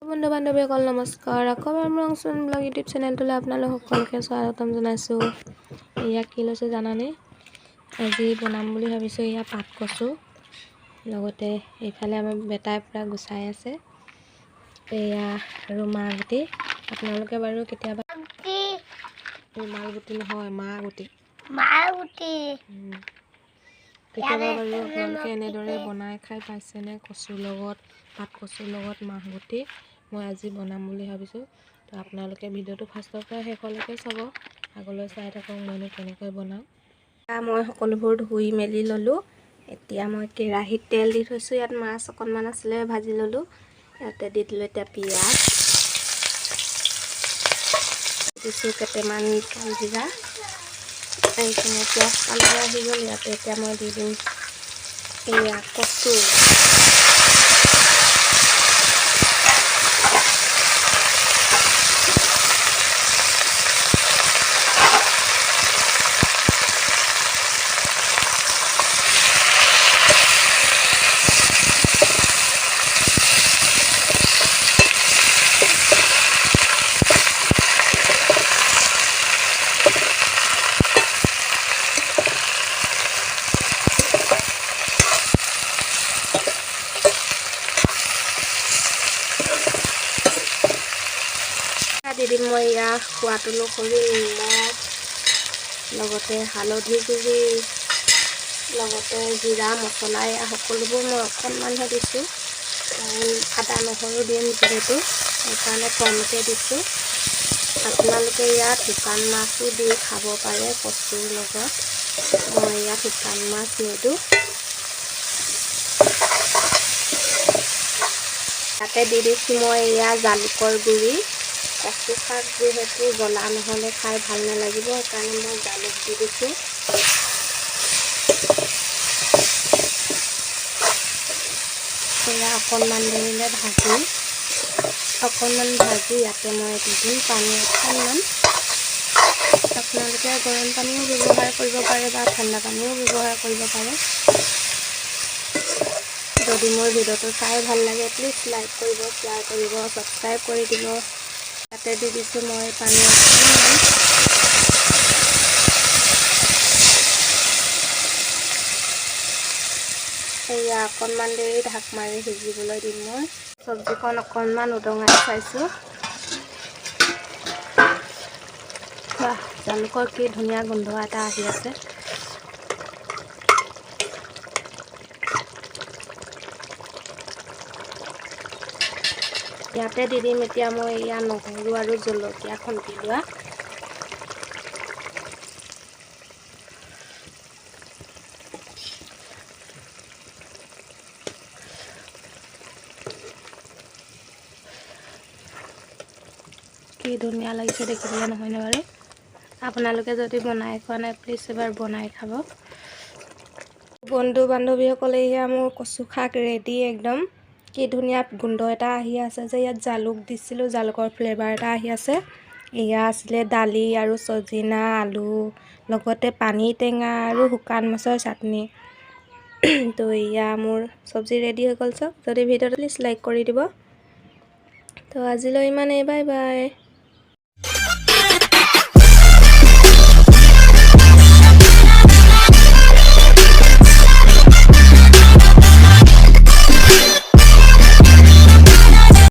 বন্ধু বান্ধৱীসকল, নমস্কাৰ। আকৌ এবাৰ মোৰ অংশুমান ব্লগ ইউটিউব চেনেলটোলৈ আপোনালোক সকলোকে স্বাগতম জনাইছোঁ। এয়া কি লৈছোঁ জানানে? আজি বনাম বুলি ভাবিছোঁ এয়া পাত কচু। লগতে এইফালে আমাৰ বেটাই পূৰা গুচাই আছে। এয়া আৰু মাহগুটি। আপোনালোকে বাৰু কেতিয়াবা মালগুটি নহয়, মাহগুটি। মাহগুটি। কেতিয়াবা বাৰু আপোনালোকে এনেদৰে বনাই খাই পাইছেনে? কচুৰ লগত, পাত কচুৰ লগত মাহগুটি মই আজি বনাম বুলি ভাবিছোঁ। তো আপোনালোকে ভিডিঅ'টো ফাৰ্ষ্টৰ পৰা শেষলৈকে চাব, আগলৈ চাই থাকক মইনো কেনেকৈ বনাওঁ। মই সকলোবোৰ ধুই মেলি ল'লোঁ। এতিয়া মই কেৰাহীত তেল দি থৈছোঁ। ইয়াত মাছ অকণমান আছিলে, ভাজি ল'লোঁ। ইয়াতে দি দিলোঁ এতিয়া পিঁয়াজ দিছোঁ, কেইটামান কালজিৰা। এইখিনি পিঁয়াজ কালাৰ আহি গ'ল। ইয়াতে এতিয়া মই দি দিম এয়া কচু। দি দিম মই ইয়াৰ সোৱাদ অনুসৰি নিমখ, লগতে হালধি গুড়ি, লগতে জিৰা মছলা। এয়া সকলোবোৰ মই অকণমানহে দিছোঁ, কাৰণ আদা নহৰু দিম যিহেতু, সেইকাৰণে কমকৈ দিছোঁ। আপোনালোকে ইয়াত শুকান মাছো দি খাব পাৰে কচুৰ লগত। মই ইয়াত শুকান মাছ নিদিওঁ। তাতে দি দিছোঁ মই এয়া জালুকৰ গুড়ি। কচু শাক যিহেতু জ্বলা নহ'লে খাই ভাল নালাগিব, সেইকাৰণে মই জালুক দি দিছোঁ। এয়া অকণমান দেৰিলৈ ভাজি, অকণমান ভাজি ইয়াতে মই দি দিম পানী অকণমান। আপোনালোকে গৰম পানীও ব্যৱহাৰ কৰিব পাৰে বা ঠাণ্ডা পানীও ব্যৱহাৰ কৰিব পাৰে। যদি মোৰ ভিডিঅ'টো চাই ভাল লাগে, প্লিজ লাইক কৰিব, শ্বেয়াৰ কৰিব, ছাবস্ক্ৰাইব কৰি দিব। তাতে দি দিছোঁ মই পানী অকণমান। এয়া অকণমান দেৰি ঢাক মাৰি সিজিবলৈ দিম মই। চব্জিখন অকণমান উদঙাই চাইছোঁ। বাহ, জালুকৰ কি ধুনীয়া গোন্ধ এটা আহি আছে। ইয়াতে দি দিম এতিয়া মই এয়া নহৰু আৰু জলকীয়া খুন্দি লোৱা। কি ধুনীয়া লাগিছে দেখিবলৈ, নহয়নে বাৰু? আপোনালোকে যদি বনাই খোৱা নাই, প্লিজ এবাৰ বনাই খাব। বন্ধু বান্ধৱীসকলে, এয়া মোৰ কচু শাক ৰেডি একদম। কি ধুনীয়া গোন্ধ এটা আহি আছে যে, ইয়াত জালুক দিছিলোঁ, জালুকৰ ফ্লেভাৰ এটা আহি আছে। এয়া আছিলে দালি আৰু চজিনা আলু, লগতে পানী টেঙা আৰু শুকান মাছৰ চাটনি। তো এয়া মোৰ চব্জি ৰেডি হৈ গ'ল। চাওক, যদি ভিডিঅ'টো প্লিজ লাইক কৰি দিব। তো আজিলৈ ইমানেই, বাই বাই।